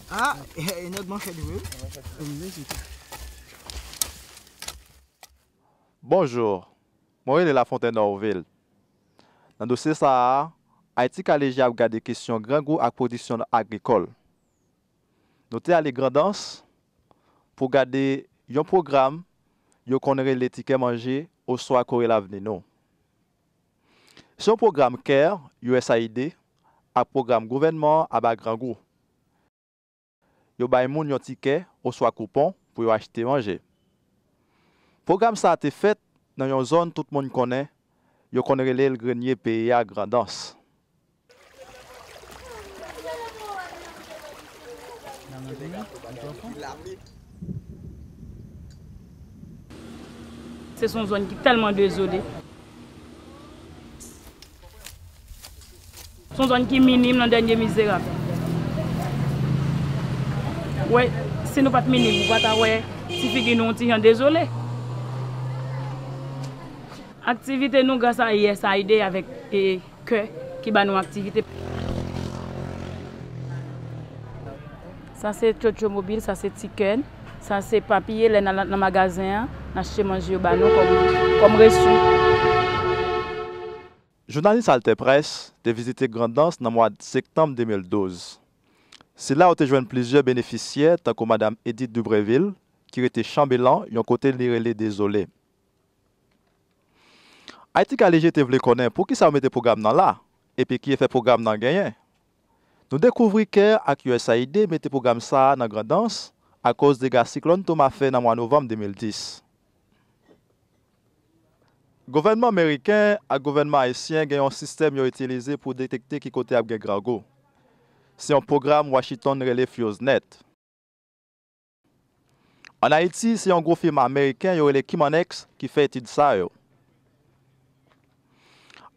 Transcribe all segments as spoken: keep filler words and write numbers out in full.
Ah, e nèg manchèt vre wi. Bonjou, mwen rele Lafontaine Orville. Nan dosye sa a, Ayiti Ka Leje ap gade kesyon grangou ak pwodiksyon agrikòl. Nou te ale Grandans pou gade yon pwogram yo konn rele Tikè Manje oswa Kore Lavni Nou. Se yon pwogram care, U S A I D, ak pwogram gouvènman an Aba Grangou. Yo bay moun yon tikè oswa koupon pou yo achte manje. Pwogram sa a te fèt nan yon zòn tout moun konnen, yo konn rele l grenye peyi a, Grandans. Se yon zòn ki tèlman dezole. Se yon zòn ki minim nan dènye mizerab. Wè, si nou pa t minim, ou pa ta wè ti figi nou yon ti jan dezole. Aktivite nou gras a U S A I D avèk e, kè ki ba nou aktivite. Sa se tchotcho mobil, sa se tikè, sa se papiye lè n al nan magazen an, n achte manje yo ba nou kòm, kòm resi. Jounalis AlterPresse te vizite Grandans nan mwa septanm de mil douz. Se la yo te jwenn plizyè benefisyè tankou Madanm Edith Dubreville ki rete Chanbelan, yon kote li rele Dezole. Ayiti Ka Leje te vle konnen poukisa yo mete pwogram nan la, epi ki efè pwogram nan genyen. Nou dekouvri care ak U S A I D mete pwogram sa a nan Grandans akoz dega siklòn Toma fè nan mwa novanm de mil dis. Gouvènman meriken ak gouvènman ayisyen gen yon sistèm yo itilize pou detekte ki kote ap gen grangou. Se yon pwogram Washington rele FuseNet. Ann Ayiti, se yon gwo fim ameriken yo rele Kimanex ki fè etid sa yo.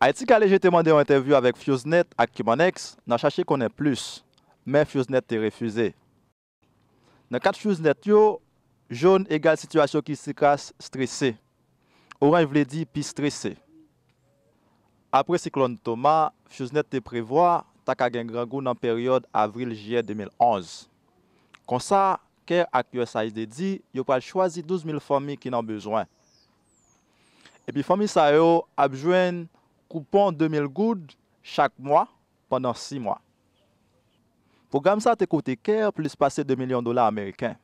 Ayiti Ka Leje te mande yon entèvyou avèk FuseNet ak Kimanex nan chache konnen plis, men FuseNet te refize. Nan kat FuseNet yo, jòn egal sitiyasyon ki sika strese. Oranj vle di pi strese. Apre siklòn Toma, FuseNet te prevwa ta ka gen grangou nan peryòd avril-jiyè de mil onz. Konsa, care ak U S A I D di yo pral chwazi douz mil fanmi ki nan bezwen. Epi fanmi sa yo ap jwenn koupon de mil goud chak mwa pandan sis mwa. Pwogram sa te koute care plis pase de milyon dola ameriken.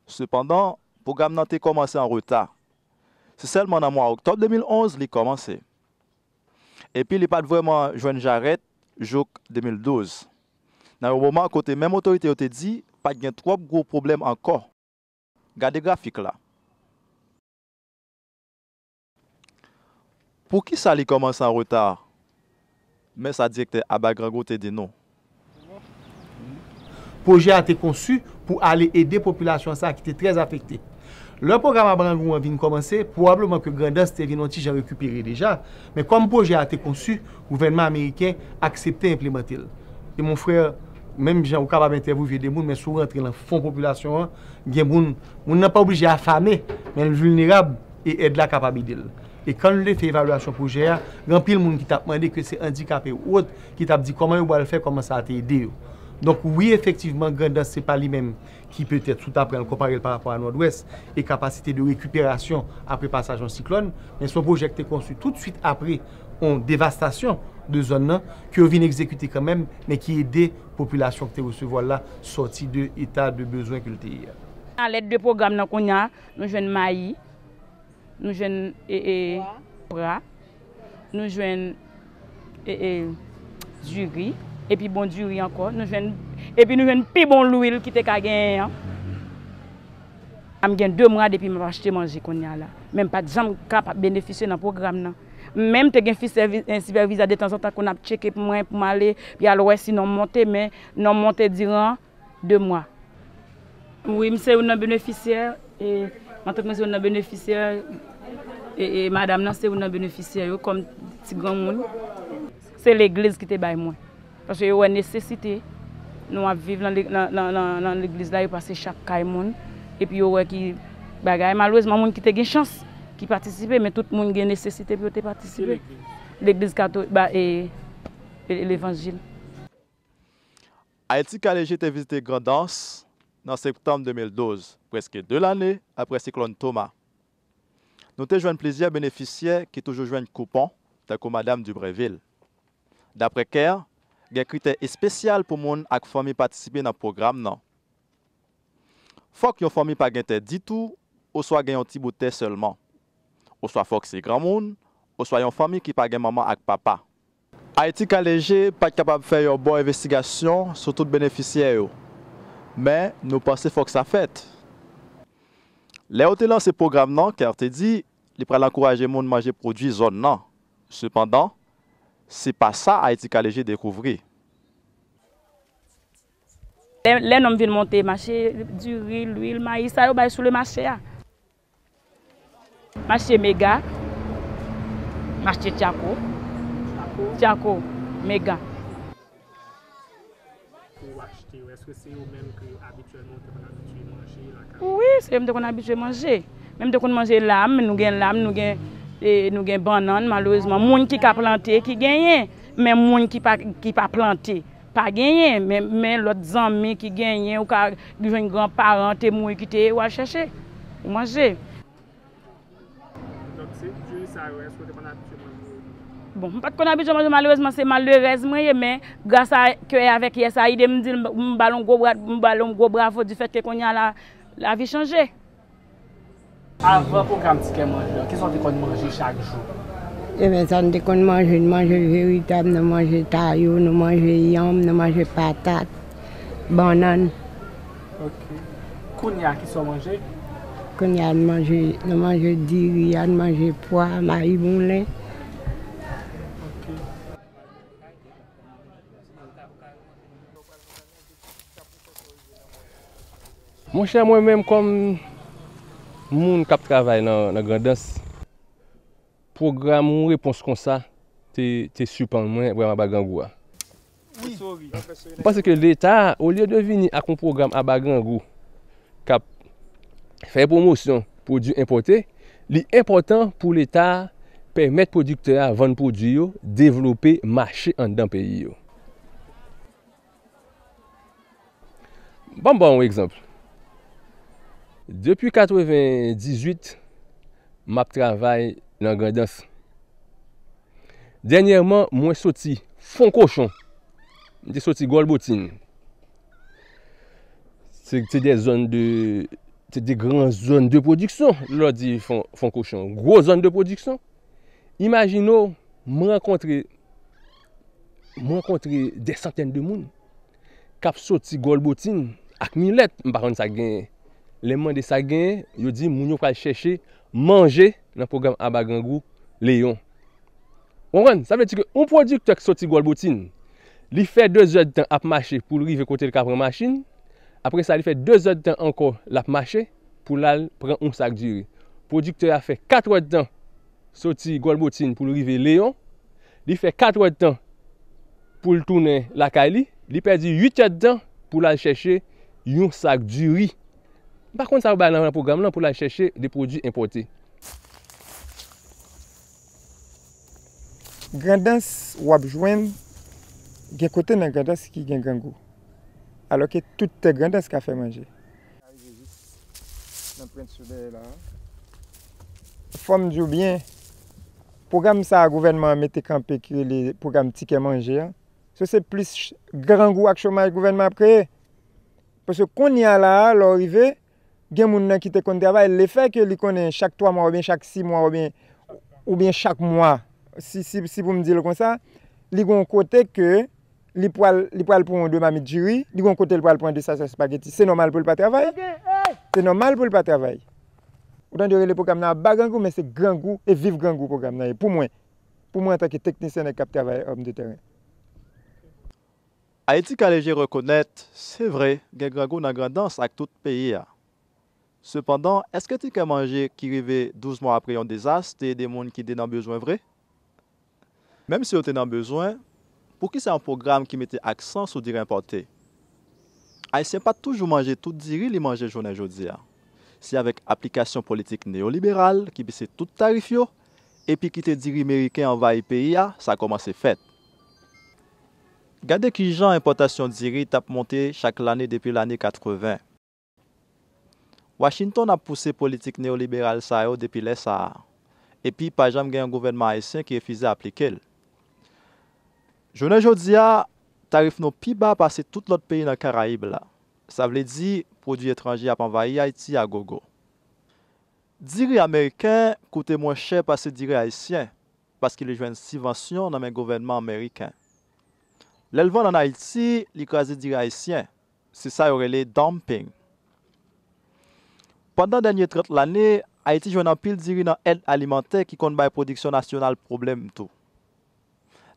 Sepandan, pwogram nan te kòmanse an reta. Se sèlman nan mwa oktòb de mil onz li kòmanse. Epi li pa t vrèman jwenn jarèt jouk de mil douz, nan yon moman kote menm otorite yo te di pa t gen twòp gwo pwoblèm ankò. Gade grafik la. Poukisa li kòmanse an reta? Men sa direktè Aba Grangou te di nou. Pwojè a te konsi pou ale ede popilasyon sa a ki te trè afekte. Lè pwogram Aba Grangou an vin kòmanse, pwobableman ke Grandans te vin yon ti jan rekipere deja, men kòm pwojè a te konsi, gouvènman ameriken aksepte enplimante l. E mon frè, menm jan ou kapab entèvyouve de moun, men si w rantre nan fon popilasyon an, gen moun, moun nan pa oblije afame, men l vilnerab e èd la kapab ede l. E kan nou te fè evalyasyon pwojè a, gen anpil moun ki t ap mande ke se andikape ou wòt ki t ap di kòman yo pral fè, kòman sa a te ede yo. Donk wi, efektivman, Grandans se pa li menm ki petèt, si w ta pran l konpare l pa rapò a Nòdwès e kapasite de rekiperasyon apre pasaj yon siklòn, men se yon pwojè ki te konstwi toutswit apre yon devastasyon de zòn nan, ke yo vin egzekite kanmenm, men ki ede popilasyon ki te resevwa l la sòti de eta de bezwen ke l te ye a. Alèd de pwogram nan kounye a, nou jwenn mayi, nou jwenn e, e, bwa, nou jwenn e, e, diri, epi bon diri ankò, nou jwenn, epi nou jwenn pi bon lwil ki te ka genyen an. M gen de mwa depi m ap achte manje kounye a la, men m pa t janm kapab benefisye nan pwogram nan. Men m te gen fi sèvi-, e, sipèvizè detanzantan konn ap tcheke pou mwen, pou m ale, pou y al wè si non m monte, men non m monte diran de mwa. Wi, m se youn nan benefisyè, e, antank mwen se youn nan benefisyè, E, e madanm nan se youn nan benefisyè yo kòm ti granmoun. Se legliz ki te bay mwen. Paske yo wè nesesite nou ap viv nan le-, nan, nan, nan, nan legliz la, yo pase chak kay moun. Epi yo wè ki bagay. Malerezman, moun ki te gen chans, ki patisipe, men tout moun gen nesesite pou yo te patisipe. Legliz kato-, ba, e, e, levanjil. Ayiti K L G te vizite Grandans nan septanm de mil douz, prèske de lane apre siklòn Toma. Nou te jwenn plizyè benefisyè ki toujou jwenn koupon, tankou Madam Dubreville. Daprè Care, gen kritè espesyal pou moun ak fanmi patisipe nan pwogram nan. Fòk yon fanmi pa gen tè ditou oswa gen yon ti bout tè sèlman. Oswa fòk se granmoun, oswa yon fanmi ki pa gen manman ak papa. Ayiti K L G pa t kapab fè yon bon envestigasyon sou tout benefisyè yo, men nou panse fòk sa fèt. Lè yo te lanse pwogram nan, Care te di li pral ankouraje moun manje pwodui zòn nan. Sepandan, se pa sa Ayiti K L G dekouvri. Lè, lè nonm vin monte mache, diri, lwil, mayi, sa yo bay sou le mache a. M achte mega, m achte tchako, tchako, mega. Pou w achte yo, èske se yo menm ke abityèlman ou te konn abitye manje lakay ou? Wi, se yo m te konn abitye manje. Men m te konn manje lam, nou gen lam, nou gen, e, nou gen bannann, malerezman, moun ki ka plante ki genyen, men moun ki pa, ki pa plante, pa genyen, men, men lòt zanmi ki genyen, ou ka jwenn granparan te mouri kite, w al chèche, ou manje. Donk, se diri sa yo, èske w te konn abitye manje yo? Bon, m pa t konn abitye manje, malerezman, se malerèz mwen ye, men gras a ke avèk yès a ide m di l, m ba l yon gwo bra, m ba l yon gwo bravo difèt ke kounye a la, lavi chanje. Avan pwogram Ti Kè Manje an, kisa w te konn manje chak jou? Ebyen, sa n te konn manje, n manje veritab, nou manje tayo, nou manje yanm, nou manje patat, bannann. Ok. Kounye a, kisa w manje? Kounye a, n manje, nou manje diri a, n manje pwa, mayi moulen. Ok. Monchè, mwen menm kòm moun k ap travay nan, nan Grandans, pwogram yon repons konsa te, te siprann mwen vrèman aba grangou a. M panse ke Leta, olye de vini ak yon pwogram aba grangou k ap fè pwomosyon pwodui enpòte, li enpòtan pou Leta pèmèt pwodiktè a vann pwodui yo, devlope mache anndan peyi yo. Ban m ba w yon egzanp. Depi katrevendizuit, m ap travay nan Grandans. Dènyèman, mwen soti Fon Kochon. M te soti Gòlbotin. Se te de zòn de, se de gran zòn de pwodiksyon. Lè w di Fon, Fon Kochon, gwo zòn de pwodiksyon. Imajine w, m rankontre, m rankontre dè santèn de moun k ap soti Gòlbotin ak milèt, m pa konn sa k genyen. Lè m mande sa k genyen, yo di m moun yo pral chèche manje nan pwogram Aba Grangou Leyon. Ou konprann? Sa vle di ke yon pwodiktè k soti Gòlbotin, li fè de zèdtan ap mache pou l rive kote l ka pran machin. Apre sa, li fè de zèdtan ankò l ap mache pou l al pran yon sak diri. Pwodiktè a fè katrèdtan soti Gòlbotin pou l rive Leyon. Li fè katrèdtan pou l tounen lakay li. Li pèdi uitèdtan pou l al chèche yon sak diri. M pa konn sa yo bay nan pwogram lan pou l al chèche de pwodui enpòte. Grandans, w ap jwenn, gen kote nan Grandans ki gen grangou. Alòske tout tè Grandans ka fè manje. Fò m di w byen, pwogram sa a gouvènman an mete kanpe ki rele pwogram Tikè Manje an, se, se plis grangou ak chomaj gouvènman ap kreye. Paske kounye a la a, lè w rive, gen moun nan ki te konn travay, lefètke li konnen chak twa mwa oubyen chak sis mwa oubyen, oubyen chak mwa, si, si, si pou m di l konsa, li gen yon kote ke li pral, li pral pran yon de mamit diri, li gen yon kote l pral pran de sachet espageti. Se nòmal pou l pa travay. Se nòmal pou l pa travay. Ou tande yo rele pwogram nan Aba Grangou, men se grangou e viv grangou pwogram nan ye pou mwen. Pou mwen antanke teknisyen nèg k ap travay an de tèren. Ayiti K L G rekonèt, se vre, gen grangou nan Grandans ak tout peyi a. Sepandan, èske tikè manje ki rive douz mwa apre yon dezas te ede moun ki te nan bezwen vre? Menm si yo te nan bezwen, poukisa yon pwogram ki mete aksan sou diri enpòte? Ayisyen pa t toujou manje tout diri li manje jounen jodi a. Se avèk aplikasyon politik neyoliberal ki bese tout tarif yo epi kite diri meriken anvayi peyi a, sa kòmanse fèt. Gade kijan enpòtasyon diri t ap monte chak lane depi lane katreven. Washington ap pouse politik neyoliberal sa yo depi lè sa a, epi pa janm gen yon gouvènman ayisyen ki refize aplike l. Jounen jodi a, tarif nou pi ba pase tout lòt peyi nan Karayib la. Sa vle di, pwodui etranje ap anvayi Ayiti a gogo. Diri ameriken koute mwen chè pase diri ayisyen, paske li jwenn sibvansyon nan men gouvènman ameriken. Lè l vann ann Ayiti, li kraze diri ayisyen. Se sa yo rele dumping. Pandan dènye trant lane, Ayiti jwenn anpil diri nan èd alimantè ki konn bay pwodiksyon nasyonal pwoblèm tou.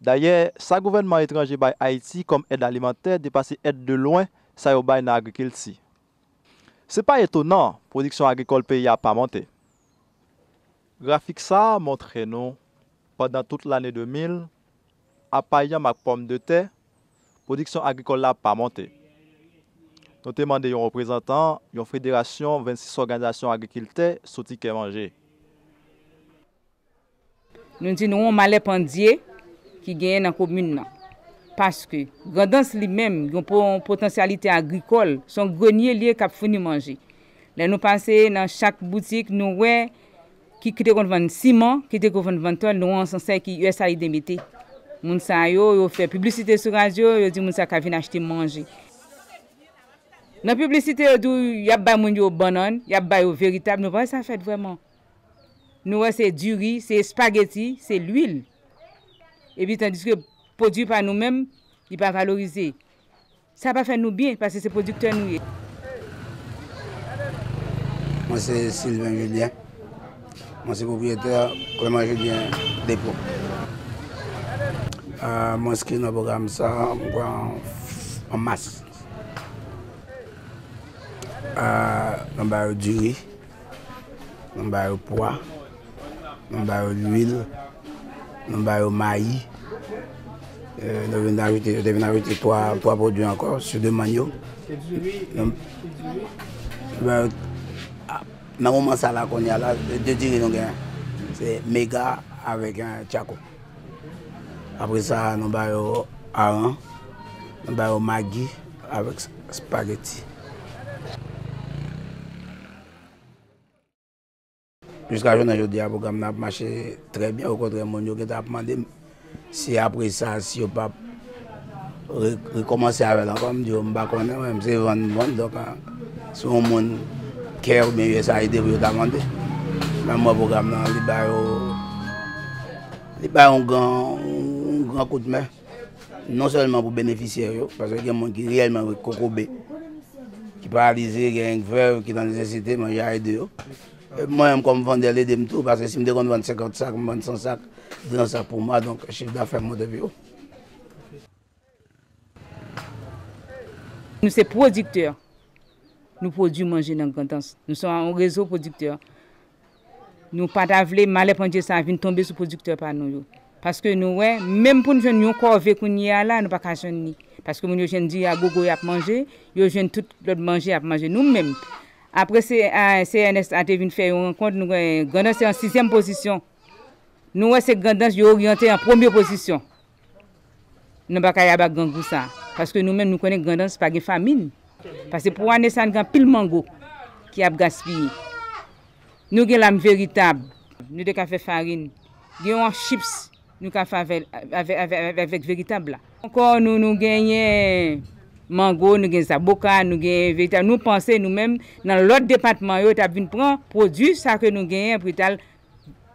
Dayè, sa gouvènman etranje bay Ayiti kòm èd alimantè depase èd de lwen sa yo bay nan agrikilti. Se pa etonan, pwodiksyon agrikòl peyi a pa monte. Grafik sa a montre nou, pandan tout lane de mil, apa yanm ak pòmdetè, pwodiksyon agrikòl la pa monte. Nou te mande yon reprezantan yon federasyon vennsis òganizasyon agrikiltè sou tikè manje. Nou di nou yon malè pandye ki genyen nan komin nan. Paske Grandans li menm gen yon potansyalite agrikòl, se yon grenye li ye k ap founi manje. Lè nou pase nan chak boutik, nou wè ki ki te konn vann siman, ki te konn vann tòl, nou wè yon sansè ki USAID mete. Moun sa yo, yo fè piblisite sou radyo, yo di moun sa ka vin achte manje. Nan piblisite, yo di w y ap bay moun yo bannann, y ap bay yo veritab, nou pa wè sa fèt vrèman. Nou wè se diri, se espageti, se lwil. Epi tandiske pwodui pa nou menm, li pa valorize. Sa pa fè nou byen, paske se pwodiktè nou ye. Mwen se Sylvain Julien. Mwen se pwopriyetè Clément Julien Dépôt. Mwen enskri nan pwogram sa a, mwen kwè an, an mas. Mwen ba yo diri, mwen ba yo pwa, mwen ba yo lwil, mwen ba yo mayi. Yo vin ajoute, yo te vin ajoute twa, twa pwodui ankò sou demann yo. Mwen ba yo, nan moman sa la kounye a la, de diri nou gen, se mega avèk tchako. Apre sa, nou ba yo aran, nou ba yo magi avèk spageti. Jiska jounen jodi a, pwogram nan ap mache trè byen. Okontrè, moun yo gentan ap mande m si apre sa, si yo p ap re, rekòmanse avè l ankò. M di yo, m pa konnen, mwen, m se vann m vann. Donk, si yon moun kè oubyen USAID pou yo ta mande. Men m wè pwogram nan, li ba yo, li ba yo yon gran, yon gran kout men. Non sèlman pou benefisyè yo, paske gen moun ki reyèlman kokobe, ki paralize, gen vèv ki nan nesesite, mwen ja ede yo. Mwen menm kòm vandè, l ede m tou, paske si m te konn vann senkant sak, m vann san sak, de san sak pou mwa, donk chif dafè m monte pi wo. Nou se pwodiktè. Nou pwodui manje nan Grandans. Nou se yon rezo pwodiktè. Nou pa ta vle malè pandye sa a vin tonbe sou pwodiktè pa nou yo. Paske nou wè, menm pou n jwenn yon kòve kounye a la, nou pa ka jwenn li. Paske moun yo jwenn diri a gogo y ap manje, yo jwenn tout lòt manje y ap manje. Nou menm, apre se, a, CNSA te vin fè yon rankont, nou wè Grandans se an sizyèm pozisyon. Nou wè se Grandans yo oryante an premye pozisyon. Nou pa ka yab ak grangou sa. Paske nou menm nou konnen Grandans pa gen famin. Paske pou ane sa a nou gen anpil mango ki ap gaspiye. Nou gen lam veritab. Nou te ka fè farin. Gen yon chips nou ka fè avè, avè, avè, avè, avèk veritab la. Ankò nou, nou genyen mango, nou gen zaboka, nou gen veritab. Nou panse nou menm nan lòt depatman yo t ap vin pran pwodui sa ke nou genyen pou yo t al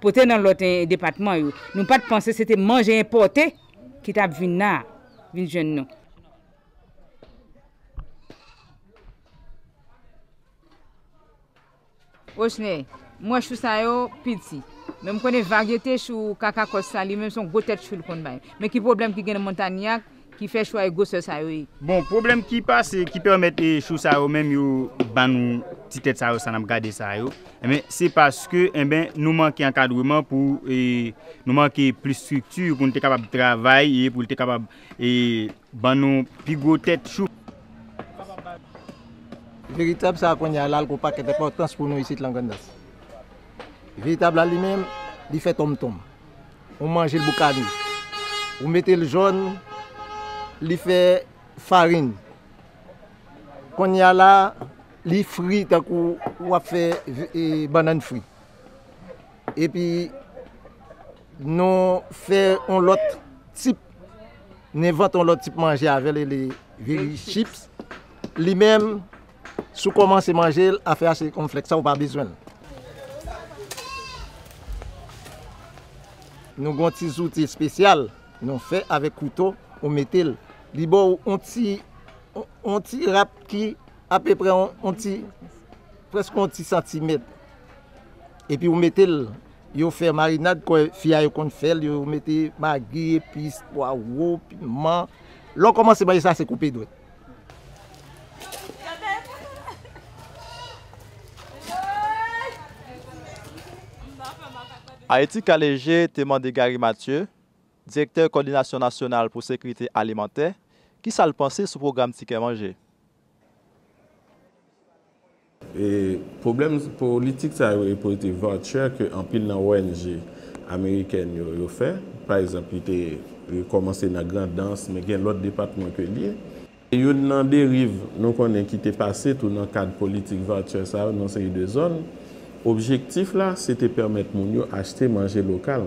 pote nan lòt depatman yo. Nou pa t panse se te manje enpòte ki t ap vin la, vin jwenn nou. Osner, m wè chou sa yo piti. Men m konnen varyete chou Kakakòs sa li menm se yon gwo tèt chou l konn bay. Men ki pwoblèm ki gen nan Montanyak, ki fè chwa e gwosè sa yo ye. Bon, pwoblèm ki pase, ki pèmèt e chou sa yo menm yo ban nou ti tèt sa yo, sa n ap gade sa yo, enben, se paske, enben, nou manke ankadreman pou, e, nou manke plis estrikti pou n te kapab travay e pou l te kapab, e, ban nou pi gwo tèt chou. Veritab sa a kounye a la, l gon pakèt enpòtans pou nou isit lan Grandans. Veritab la li menm, li fè tonmtonm. Ou manje l boukannen. Ou mete l jòn, li fè farin. Kounye a la, li fri tankou w ap fè, e, bannann fri. Epi, nou fè yon lòt tip, nou envante yon lòt tip manje avè l, rele viri chips. Li menm, si w kòmanse manje l, afè a se kònflèks sa, ou pa bezwen l. Nou gen yon ti zouti espesyal, nou fè avèk kouto, ou mete l. Li ba w yon ti, yon, yon ti rap ki apeprè yon, yon ti, prèske yon ti santimèt. Epi ou mete l, yo fè marinad, kò fi a yo konn fè l, yo mete magi, epis, pwawo, piman. Lè w kòmanse manje sa, se koupe dwèt. Ayiti Ka Leje te mande Gary Mathieu, direktè Kòdinasyon Nasyonal pou Sekirite Alimantè, kisa l panse sou pwogram Tikè Manje. E pwoblèm politik sa yo e politik voucher ke anpil nan O N G amerikèn yo, yo fè. Pa egzanp, li te, li kòmanse nan Grandans, men gen lòt depatman ke l ye. E youn nan deriv nou konnen ki te pase tou nan kad politik voucher sa yo nan seri de zòn, objektif la, se te pèmèt moun yo achte manje lokal.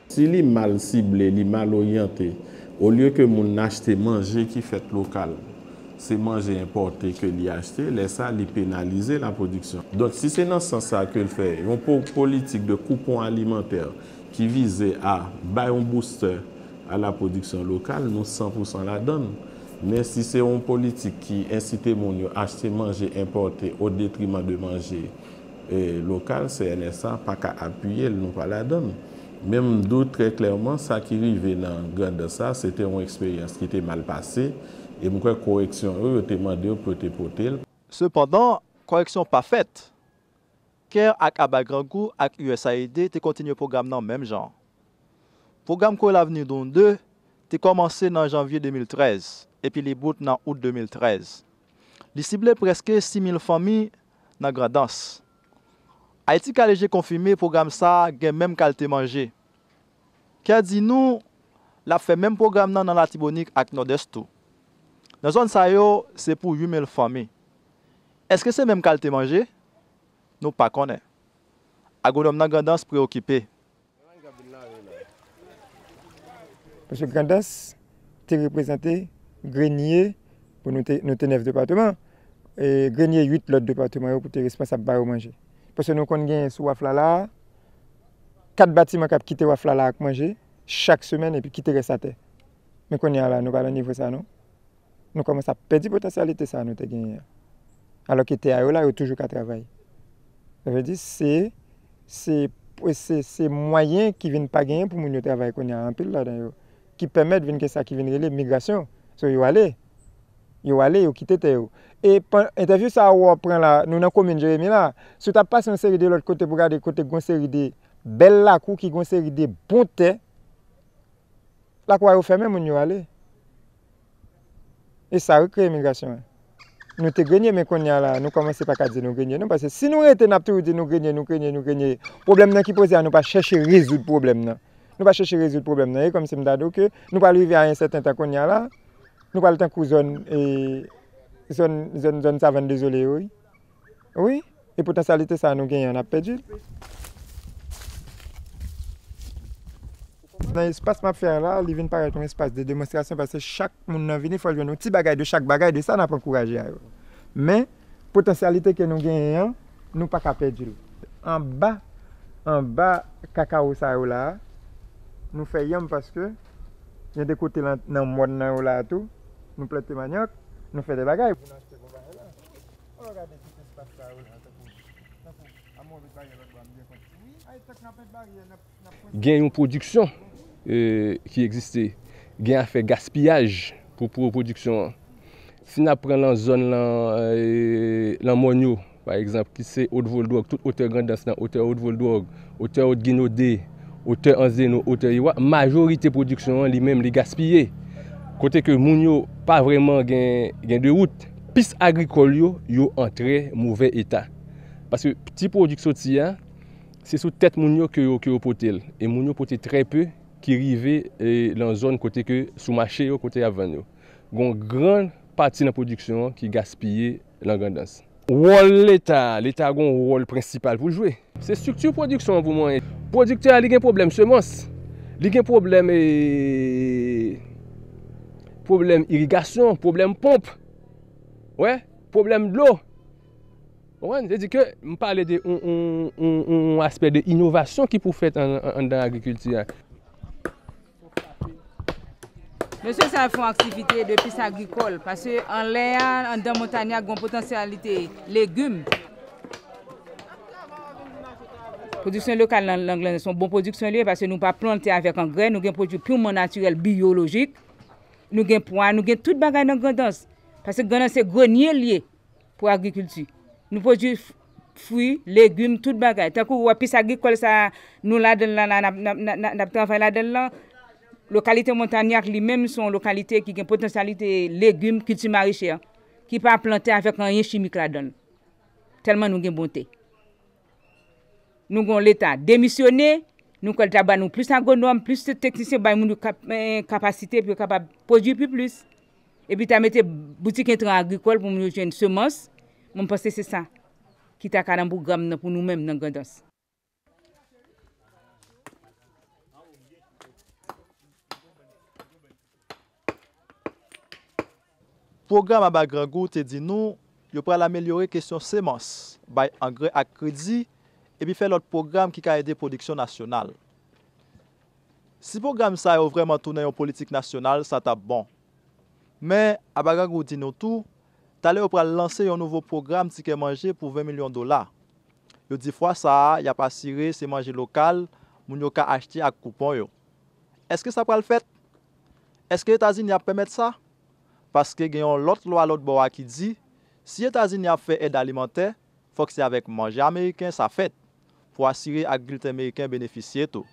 Si li mal sible, li mal oryante, olye ke moun achte manje ki fèt lokal, se manje enpòte ke li achte, lè sa li penalize lapwodiksyon. Donk, si se nan sans sa ke l fè yon po-, politik de koupon alimantè ki vize a bay yon booster a lapwodiksyon lokal, nou san pou san ladann. Men si se yon politik ki ensite moun yo achte manje enpòte o detriman de manje e, lokal, C N S A pa ka apiye l, nou pa ladann. Men m di w trè klèman, sa ki rive nan Grandans sa, se te yon eksperyans ki te mal pase, e m kwè koreksyon yo, yo te mande yo pou yo te pote l. Sepandan, koreksyon pa fèt. Care ak Aba Grangou ak U S A I D te kontinye pwogram nan menm jan. Pwogram Créer l'avenir Dont deux te kòmanse nan janvye de mil trèz epi li bout nan out de mil trèz. Li sible prèske sis mil fanmi nan Grandans. Ayiti Ka Leje konfime pwogram sa a gen menm kalite manje. Care di nou l ap fè menm pwogram nan nan Latibonit ak Nòdès tou. Nan zòn sa yo, se pou uit mil fanmi. Èske se menm kalite manje? Nou pa konnen. Agwonòm nan Grandans preyokipe. Paske Grandans te reprezante grenye, pou nou te, nou te nèf depatman, e grenye uit lòt depatman yo pou te responsab ba yo manje. Paske nou konn genyen sou waf la la, kat batiman k ap kite waf la la ak manje chak semèn epi kite rès atè. Men kounye a la, nou pa nan nivo sa non. Nou kòmanse ap pèdi potansyalite sa a nou te genyen an. Alòske tè a yo la, yo toujou ka travay. Sa vle di, se, se, se, se mwayen ki vin pa genyen pou moun yo travay kounye a, anpil ladan yo, ki pèmèt vin gen sa ki vin rele migrasyon. So, yo ale. Yo ale, yo kite tè yo. E pan, entèvyou sa a ou pran la, nou nan komin Jeremi la, si w t ap pase yon seri de lòt kote pou gade kote k gon seri de bèl lakou ki gon seri de bon tè, lakou a yo fèmen, moun yo ale. E sa wi kreye migrasyon an. Nou te grenye, men kounye a la, nou kòmanse pa ka di nou grenye non, paske si nou rete, n ap toujou di nou grenye, nou grenye, nou grenye. Pwoblèm nan ki poze a, nou pa chèche rezoud pwoblèm nan. Nou pa chèche rezoud pwoblèm nan. E kòmsi m ta di w ke nou pral rive a yon sèten tan kounye a la, nou pral tankou zòn, e, zòn, zòn, zòn Savann Dezole yo, wi. Wi, e potansyalite sa a nou genyen an, n ap pèdi l. Nan espas m ap fè a la, li vin parèt yon espas de demonstrasyon, paske chak moun nan vini, fò l jwenn yon ti bagay de chak bagay de sa n ap ankouraje a yo. Men, potansyalite ke nou genyen an, nou pa ka pèdi l. Anba, anba kakawo sa yo la a, nou fè yanm paske gen de kote lan, nan mòn nan yo la a tou, nou plante mannyòk, nou fè de bagay. Pou n achte bon bagay la. Alò, gade tout espas sa yo la, tankou, tankou, a move baryè lòt bò a, m byen konn. Wi, ay, tank n ap met baryè, n ap, n ap konn gen yon pwodiksyon, e, ki egziste. Gen afè gaspiyaj pou, pou pwodiksyon an. Si n ap pran lan zòn lan, e, lan mòn yo, pa egzanp, ki se Haute Val Drug, tout otè Grandans lan, otè Haute Val Drug, otè Haute Guinaudée, otè Anzeno, otè Iwa, majorite pwodiksyon an li menm li gaspiye. Kote ke moun yo pa vrèman gen, gen de wout. Pis agrikòl yo, yo an trè movè eta. Paske ti pwodui k soti a, se sou tèt moun yo ke yo, ke yo pote l. E moun yo pote trè pe ki rive, e, lan zòn kote ke sou mache yo, kote y ap vann yo. Gon gran pati nan pwodiksyon an ki gaspiye lan Grandans. Wòl Leta, Leta gon wòl prensipal pou l jwe. Se estrikti pwodiksyon an pou mwen. Pwodiktè a, li gen pwoblèm semans. Li gen pwoblèm, e, pwoblèm irigasyon, pwoblèm ponp. Wè, pwoblèm dlo. Ou konprann? Se di ke m pale de yon, yon, yon, yon aspè de inovasyon ki pou fèt an, an, anndan agrikilti a. Mesye sa yo fè yon aktivite de pis agrikòl, paske anlè a, anndan Montagnard, gen yon potansyalite legim. Pwodiksyon lokal nan, nan Grandans, se yon bon pwodiksyon li ye, paske nou pa plante avèk angrè, nou gen pwodui piman natirèl, biyolojik, nou gen pwa, nou gen tout bagay nan Grandans. Paske Grandans se grenye l ye pou agrikilti. Nou pwodui f-, fwi, legim, tout bagay. Tankou w wè pis agrikòl sa a, nou ladan l la, la, n ap, n ap, n ap, n ap, n ap travay ladan l lan. Lokalite Montagnard li menm se yon lokalite ki gen potansyalite legim, kilti marechè, ki pa plante avèk anyen chimik ladan l. Tèlman nou gen bon tè. Nou gen yon Leta demisyone, nou kwè l ta ba nou plis agwonòm, plis teknisyen, bay moun yo kap-, eh, kapasite pou yo kapab pwodui pi plis. Epi ta mete boutik entran agrikòl pou moun yo jwenn semans. Mwen panse se sa ki ta ka nan pwogram nan pou nou menm nan Grandans. Pwogram Aba Grangou te di nou yo pral amelyore kesyon semans, bay angrè ak kredi, epi fè lòt pwogram ki ka ede pwodiksyon nasyonal. Si pwogram sa yo vrèman tounen yon politik nasyonal, sa t ap bon. Men, Aba Grangou di nou tou, talè yo pral lanse yon nouvo pwogram tikè manje pou ven milyon dola. Yo di fwa sa a, y ap asire se manje lokal moun yo ka achte ak koupon yo. Èske sa pral fèt? Èske Etazini ap pèmèt sa? Paske gen yon lòt lwa lòt bò a ki di, si Etazini ap fè èd alimantè, fòk se avèk manje ameriken sa fèt, pou asire agrikilte meriken benefisye tou.